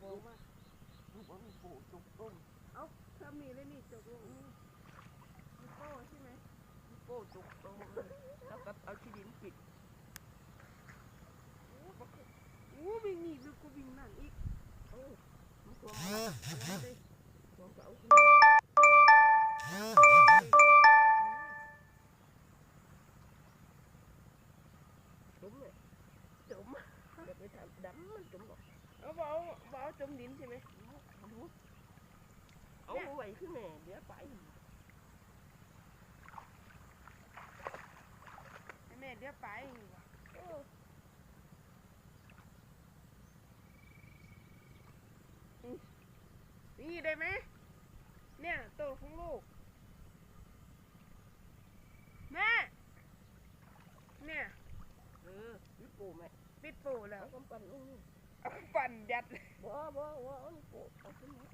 ລົງມາ ລູກມັນມີໂປ້ຕົກລົງ. ເອົ້າ ທຳນີ້ເລີຍນີ້ຕົກລົງ. ມີໂປ້ໃຊ່ໄໝ? ມີໂປ້ຕົກລົງ ແລ້ວກໍເອົາຂີ້ດິນປິດ. ໂອ້ ບັກ ໂອ້ ວິ່ງນີ້ເລິກກວ່າວິ່ງນັ້ນອີກ. ເອີ ມັນຖ້ວມ ຖ້ວມກໍເອົາຂຶ້ນ. ຈົມເລີຍ ຈົມ ຢ່າໄປທຳດຳ ມັນຈົມດອກ. ເອົາ ບໍ່ເອົາ ບໍ່ເອົາຈົມດິນໃຊ່ໄໝ? ເອົາ ເອົາໄວ້ຄືແມ່ເດຍໄປ ໃຫ້ແມ່ເດຍໄປ. ເອີ ນີ້ໄດ້ໄໝ? ເນີ້ຍ ໂຕຂອງລູກ ແມ່ ເນີ້ຍ. ເອີ ປິດໂປ້ແມ່ ປິດໂປ້ແລ້ວ ເອົາກຳປັ່ນລົງນີ້ ເອົາກຳປັ່ນຍັດ. ບໍ່ ບໍ່ ບໍ່ ເອົານີ້ໂປ້ ເອົາຂຶ້ນມາ.